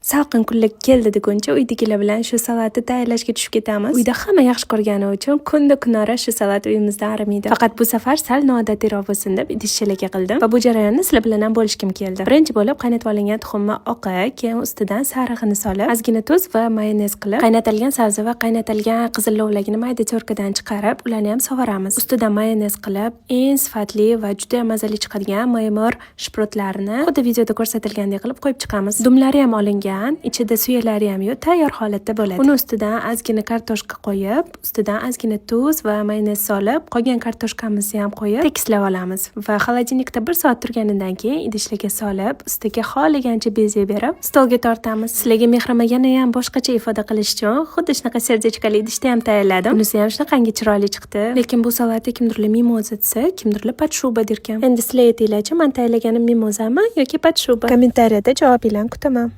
Salqin kunlar keldi deguncha uydagilar bilan shu salatni tayyorlashga tushib ketamiz. Uyda hamma yaxshi ko'rgani uchun kunda kunora shu salat uyimizdan arimaydi. Faqat bu safar sal noodatiyroq bo'lsin deb idishchalarga qildim va bu jarayonni sizlar bilan ham bo'lishgim keldi. Birinchi bo'lib qaynatib olingan tuxumni oqi, keyin ustidan sarig'ini solib, ozgina tuz va mayonez qilib, qaynatilgan sabzi va qaynatilgan qizil lovlagini mayda тёрка dan chiqarib, ularni ham sovuramiz. Ustidan mayonez qilib, eng sifatli va juda mazali chiqadigan maymor shprotlarni xuddi videoda ko'rsatilgandek qilib qo'yib chiqamiz. Dumlari ham olingan, ichida suyaklari ham yo'q, tayyor holatda bo'ladi. Uni ustidan ozgina kartoshka qo'yib, ustidan ozgina tuz va mayonez solib, qolgan kartoshkamizni ham qo'yib, tekislab olamiz va холодильник da bir soat turganidan keyin idishlarga solib, ustiga xohlagancha bezak berib, stolga tortamiz. Sizlarga mehrimni yana ham boshqacha ifoda qilish uchun xuddi shunaqa сердечка li idishda ham tayyorladim. Bunisi ham shunaqangi chiroyli chiqdi. Lekin bu salatni kimdirlar mimoza desa, kimdirlar под шуба derkan. Endi sizlar aytinglarchi, man tayyorlaganim mimozami yoki под шуба? Kommentariyada javobinglarni kutaman.